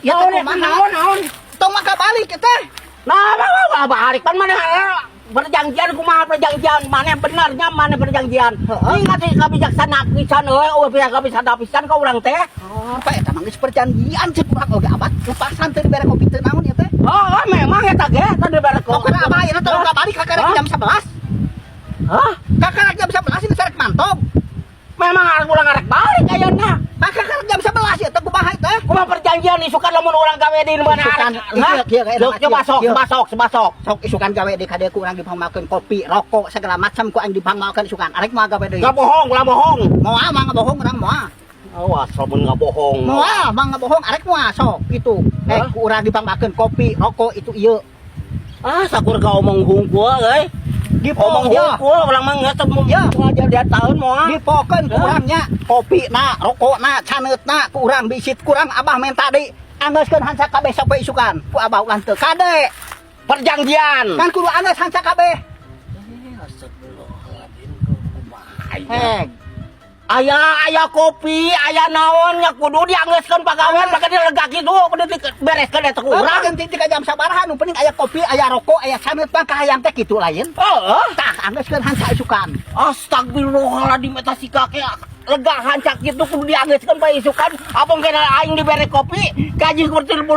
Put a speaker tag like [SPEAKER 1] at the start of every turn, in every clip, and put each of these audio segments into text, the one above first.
[SPEAKER 1] Ya teh
[SPEAKER 2] Naon
[SPEAKER 1] kumaha?
[SPEAKER 2] Naon naon?
[SPEAKER 1] Tong maka balik teh.
[SPEAKER 2] Nah, nah, balik pan mana perjanjian, kumaha perjanjian mana benarnya, mana perjanjian?
[SPEAKER 1] Heeh.
[SPEAKER 2] Ingat sih kabijaksana pisan euy, eueuh bisa pisan ka urang teh.
[SPEAKER 1] Oh, Pak, eta mah geus perjanjian cek urang oge, abah. Lepasan teh dibere kopi teu naon ya teh.
[SPEAKER 2] Oh, memang eta ge tadi dibere
[SPEAKER 1] Tong kana abah ayeuna tong ka balik kakarek
[SPEAKER 2] Hah?
[SPEAKER 1] jam 11.
[SPEAKER 2] Hah?
[SPEAKER 1] Kakarek jam 11 ini sarek mantog.
[SPEAKER 2] Memang arek urang arek balik ayeuna.
[SPEAKER 1] Kakarek jam 11 ya teh kumaha teh?
[SPEAKER 2] Kumaha perjanjian isukan lamun urang gawe di mana
[SPEAKER 1] Isukan,
[SPEAKER 2] arek?
[SPEAKER 1] iya, iya, iya,
[SPEAKER 2] Sok coba sok,
[SPEAKER 1] iya.
[SPEAKER 2] coba sok, coba sok.
[SPEAKER 1] Sok isukan gawe di kadieu ku urang dipangmakeun kopi, rokok segala macam ku aing dipangmakeun isukan. Arek moal gawe deui?
[SPEAKER 2] Nggak bohong, ulah bohong.
[SPEAKER 1] Moal mah bohong urang moal.
[SPEAKER 2] Awas lamun nggak bohong.
[SPEAKER 1] Moal mah bohong, arek moal sok itu. Eh,
[SPEAKER 2] Hah?
[SPEAKER 1] ku urang dipangmakeun kopi, rokok itu ieu.
[SPEAKER 2] Ah, sakur ka omong hungkul euy. Omong
[SPEAKER 1] Dipo, ya.
[SPEAKER 2] hungkul urang mah geus
[SPEAKER 1] Ya.
[SPEAKER 2] moal jadi tahun moal.
[SPEAKER 1] Dipokeun ku
[SPEAKER 2] Hah?
[SPEAKER 1] urangnya kopi na, rokok na, caneut na ku urang bisit kurang abah menta deui. Anggeuskeun hanca kabeh sampai isukan. Ku abah ulah teu kade.
[SPEAKER 2] Perjanjian.
[SPEAKER 1] Kan kudu anggeus hanca kabeh.
[SPEAKER 2] Eh, astagfirullahaladzim, kumaha ieu?
[SPEAKER 1] Heg.
[SPEAKER 2] Aya aya kopi, aya naon nya kudu dianggeuskeun pagawean, maka dilega kitu kudu dibereskeun eta ku urang.
[SPEAKER 1] Urang ti jam sabaraha, nu penting aya kopi, aya rokok, aya caneut mah kahayang teh kitu lain.
[SPEAKER 2] Heeh.
[SPEAKER 1] Tah anggeuskeun hanca isukan.
[SPEAKER 2] Astagfirullahaladzim, eta si kakek lega hancak gitu kudu dianggeuskeun bae isukan. Apa kena aing dibere kopi gaji seperti 35.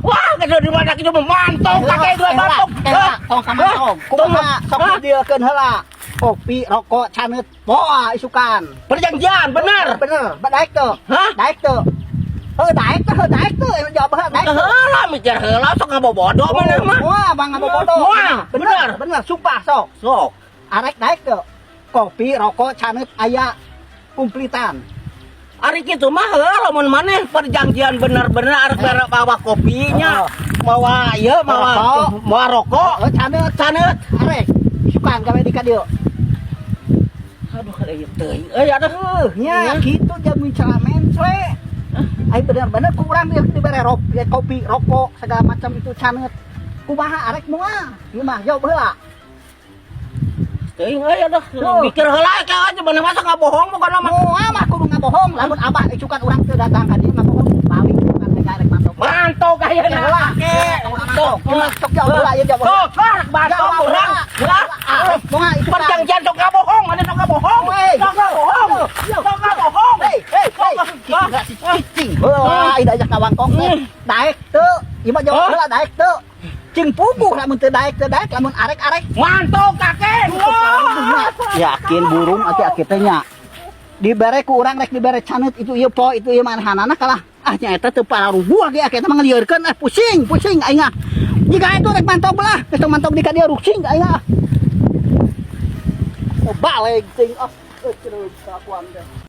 [SPEAKER 2] Wah, geus di mana kitu mantau kakek dua mantau.
[SPEAKER 1] Heula, tong ka mantog. Kumaha sok didieukeun heula. Kopi, rokok, caneut, poa isukan.
[SPEAKER 2] Perjanjian bener.
[SPEAKER 1] Bener, daek teu?
[SPEAKER 2] Hah?
[SPEAKER 1] Daek teu? Heuh, daek teu, heuh, daek teu, jawab heula, daek teu.
[SPEAKER 2] Heula mikir heula, sok ngabobodo maneh mah.
[SPEAKER 1] Wah, bang ngabobodo.
[SPEAKER 2] Wah,
[SPEAKER 1] bener,
[SPEAKER 2] bener.
[SPEAKER 1] Bener, sumpah sok.
[SPEAKER 2] Sok.
[SPEAKER 1] Arek daek teu? Kopi, rokok, caneut aya kumplitan.
[SPEAKER 2] Ari kitu mah heuh, lamun maneh perjanjian bener-bener arek bere bawa kopinya, mawa ieu, mawa
[SPEAKER 1] Rokok.
[SPEAKER 2] Mawa rokok,
[SPEAKER 1] Oh, caneut,
[SPEAKER 2] caneut.
[SPEAKER 1] Arek isukan gawe di ka dieu.
[SPEAKER 2] Aduh, ieu teuing euy, aduh.
[SPEAKER 1] Nya
[SPEAKER 2] Nya.
[SPEAKER 1] Kitu jam bicara mencle. Ai bener-bener ku urang dibere ya, kopi, rokok, segala macam itu caneut. Kumaha, arek moal? Ieu mah jawab heula.
[SPEAKER 2] Teuing euy, aduh.
[SPEAKER 1] Tuh.
[SPEAKER 2] Mikir heula ka aja maneh masa ngabohong pokona mah.
[SPEAKER 1] Moal mah kudu ngabohong, lamun abah isukan urang teu datang ka dieu ngabohong, balik isukan teh arek mantog.
[SPEAKER 2] Mantau kayana.
[SPEAKER 1] Heula.
[SPEAKER 2] Sok,
[SPEAKER 1] Sok jawab heula ieu, jawab heula.
[SPEAKER 2] Sok, sok, mantau
[SPEAKER 1] Jawab
[SPEAKER 2] urang.
[SPEAKER 1] heula.
[SPEAKER 2] Hah?
[SPEAKER 1] Arek moal isukan?
[SPEAKER 2] Perjanjian sok ngabohong, maneh sok ngabohong.
[SPEAKER 1] Wey.
[SPEAKER 2] Sok ngabohong. Sok ngabohong.
[SPEAKER 1] Hei, hei, hei.
[SPEAKER 2] Sok.
[SPEAKER 1] Kitu si cicing. Wah, ida ajak ngawangkong teh. Daek teu? Ieu mah jawab
[SPEAKER 2] Hah?
[SPEAKER 1] heula, daek teu? Cing puguh lamun teu daek, teu daek, lamun arek arek.
[SPEAKER 2] Mantau kakek. Wah.
[SPEAKER 1] Yakin burung aki-aki teh nya. Dibere ku urang rek dibere caneut itu ieu po itu ieu manehanana kalah. Ah, nya eta teu pararuguh aki aki teh mah ngelieurkeun, ah pusing, pusing aing ah. Jika itu rek mantog belah, geus tong mantog di ka dieu rusing aing ah. Oh, balik ting ah, euy kelakuan teh.